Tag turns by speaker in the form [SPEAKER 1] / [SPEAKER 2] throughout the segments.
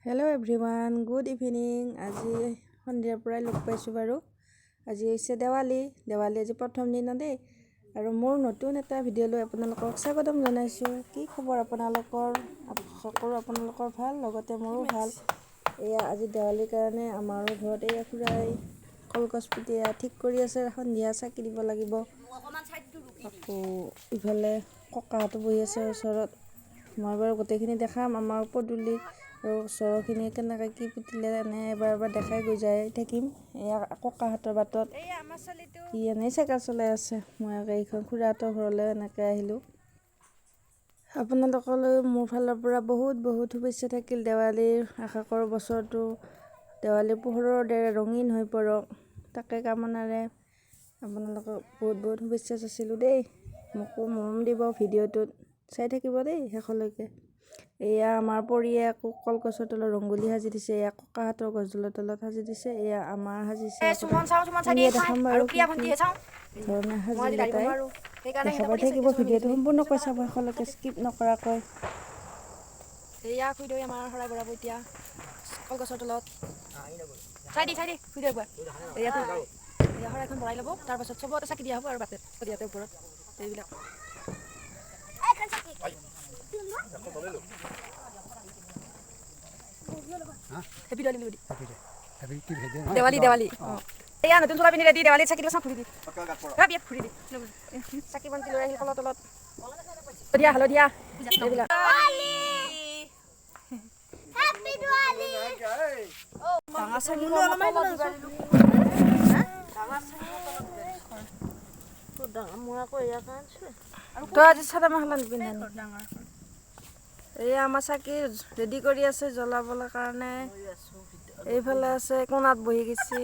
[SPEAKER 1] Hello' everyone, good evening. আজি সন্ধিয়াৰ পৰাই লগ পাইছোঁ বাৰু। আজি হৈছে দেৱালী। দেৱালী আজি প্ৰথম দিনা দেই। আৰু মোৰ নতুন এটা ভিডিঅ' লৈ আপোনালোকক স্বাগতম জনাইছোঁ। কি খবৰ আপোনালোকৰ? আশা কৰোঁ আপোনালোকৰ ভাল, লগতে মোৰো ভাল। এয়া আজি দেৱালীৰ কাৰণে আমাৰো ঘৰত এয়া খুৰাই কলগছ পুতি এয়া ঠিক কৰি আছে। সন্ধিয়া চাকি দিব লাগিব। আকৌ ইফালে ককাহঁতো বহি আছে ওচৰত। মই বাৰু গোটেইখিনি দেখাম, আমাৰ পদূলি আৰু ওচৰৰখিনি কেনেকৈ কি পুতিলে এনে এবাৰ এবাৰ দেখাই গৈ যাই থাকিম। এয়া ককাহঁতৰ বাটত সি এনেই চাইকেল চলাই আছে। মই আকৌ এইখন খুৰাহঁতৰ ঘৰলৈ এনেকৈ আহিলোঁ। আপোনালোকলৈ মোৰ ফালৰ পৰা বহুত বহুত শুভেচ্ছা থাকিল দেৱালীৰ। আশা কৰোঁ বছৰটো দেৱালীৰ পোহৰৰ দৰে ৰঙীন হৈ পৰক, তাকে কামনাৰে আপোনালোকক বহুত বহুত শুভেচ্ছা যাচিলোঁ দেই। মোকো মৰম দিব, ভিডিঅ'টোত চাই থাকিব দেই শেষলৈকে। এয়া আমাৰ পৰিয়ে আকৌ কলগছৰ তলত ৰংগোলী সাজি দিছে। এয়া ককাহঁতৰ গছডালৰ তলত সাজি দিছে। এয়া আমাৰ সাজিছে। দেখাম বাৰু ধৰণে সাজিলে তাই। দেখাব থাকিব ভিডিঅ'টো সম্পূৰ্ণকৈ চাব, শেষলৈকে স্কিপ নকৰাকৈ।
[SPEAKER 2] এয়া খুইদেউ আমাৰ শৰাই বঢ়াব এতিয়া কলগছৰ তলত। চাই দি চাই দি খুইদেউ একবাৰ। এয়া এয়া শৰাইখন বঢ়াই ল'ব, তাৰপাছত চবতে চাকি দিয়া হ'ব আৰু বাটে ইয়াতে ওপৰত এইবিলাক। দেৱালী দেৱালী। এয়া নতুন চোলা পিন্ধি ৰেডি, দেৱালীত চাকি দিব। ফুৰি দি বিয়াত ফুৰি দি চাকি বন্তি লৈ আহিল কলৰ তলত। হালধীয়া হালধীয়া এইবিলাক। তই আজি চাদৰ মেখেলা নিপিন্ধা? এই আমাৰ চাকি ৰেডি কৰি আছে জ্বলাবলৈ কাৰণে। এইফালে আছে কোণাত বহি গৈছে।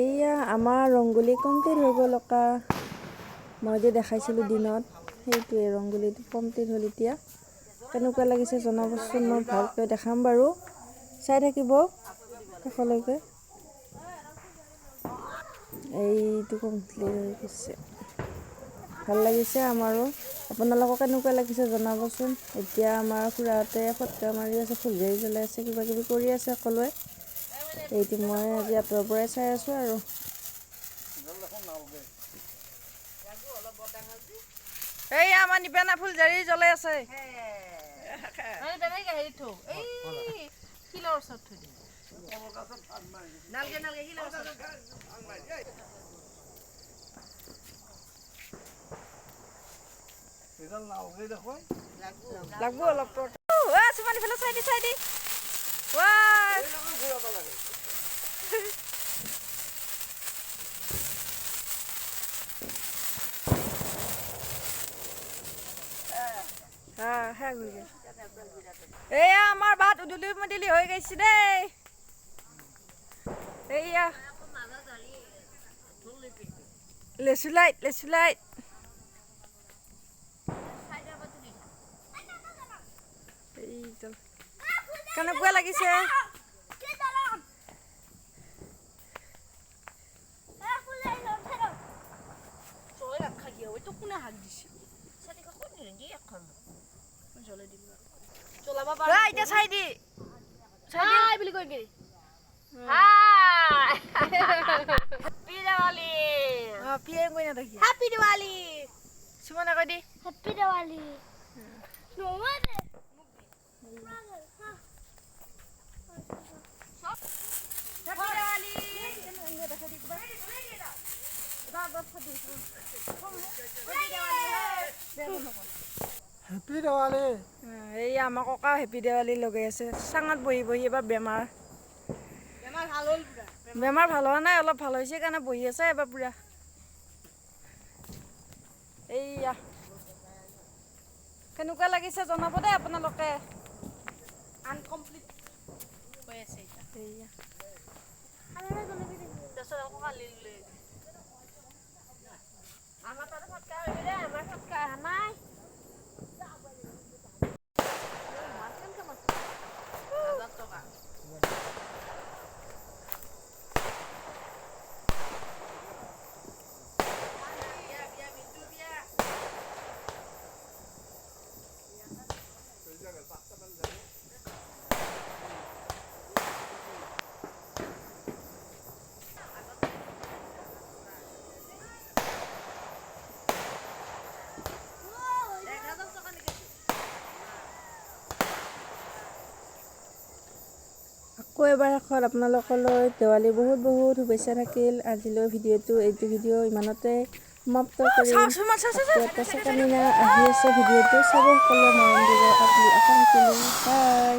[SPEAKER 2] এইয়া আমাৰ ৰংগোলী কমপ্লিট হৈ গ'ল। অকা মই যে দেখাইছিলোঁ দিনত, সেইটোৱে ৰংগোলীটো কমপ্লিট হ'ল। এতিয়া কেনেকুৱা লাগিছে জনাবচোন, মই ভালকৈ দেখাম বাৰু, চাই থাকিব শেষলৈকে। এইটো কমপ্লিট হৈ গৈছে, ভাল লাগিছে আমাৰো। আপোনালোকক কেনেকুৱা লাগিছে জনাবচোন। এতিয়া আমাৰ খুৰাহঁতে ফটকা মাৰি আছে, ফুলজাৰি জ্বলাই আছে, কিবা কিবি কৰি আছে সকলোৱে। এইটো মই আজি আঁতৰৰ পৰাই চাই আছোঁ আৰু। এই আমাৰ নিপেনা ফুলজাৰি জ্বলাই আছে। লাগব অলপ। চাই দি চাই দি। এয়া আমাৰ বাট উদুলি মুদুলি হৈ গৈছে দেই। এইয়া লেচু লাইট, লেচু লাইট। কেনেকুৱা লাগিছে? এতিয়া চাই দি
[SPEAKER 3] বুলি কৈ
[SPEAKER 2] দি।
[SPEAKER 3] হেপী দেৱালী।
[SPEAKER 4] হেপী দেৱালী।
[SPEAKER 2] এই আমাৰ ককা হেপী দেৱালী লগাই আছে চাঙত বহি বহি। এবাৰ বেমাৰ বেমাৰ ভাল হোৱা নাই, অলপ ভাল হৈছে কাৰণে বহি আছে এবাৰ পুৰা। এইয়া কেনেকুৱা লাগিছে জনাব দেই আপোনালোকে।
[SPEAKER 3] আনকমপ্লিট হৈ আছে
[SPEAKER 2] এইয়া আকৌ এবাৰ শেষত আপোনালোকলৈ দেৱালী বহুত বহুত শুভেচ্ছা থাকিল। আজিলৈ ভিডিঅ'টো, এইটো ভিডিঅ' ইমানতে সমাপ্ত কৰিম। আকৌ এটা ছেকেণ্ড দিনা আহি আছে। ভিডিঅ'টো চাব, সকলোৱে মৰম দিব বুলি আশা থাকিলোঁ। বাই।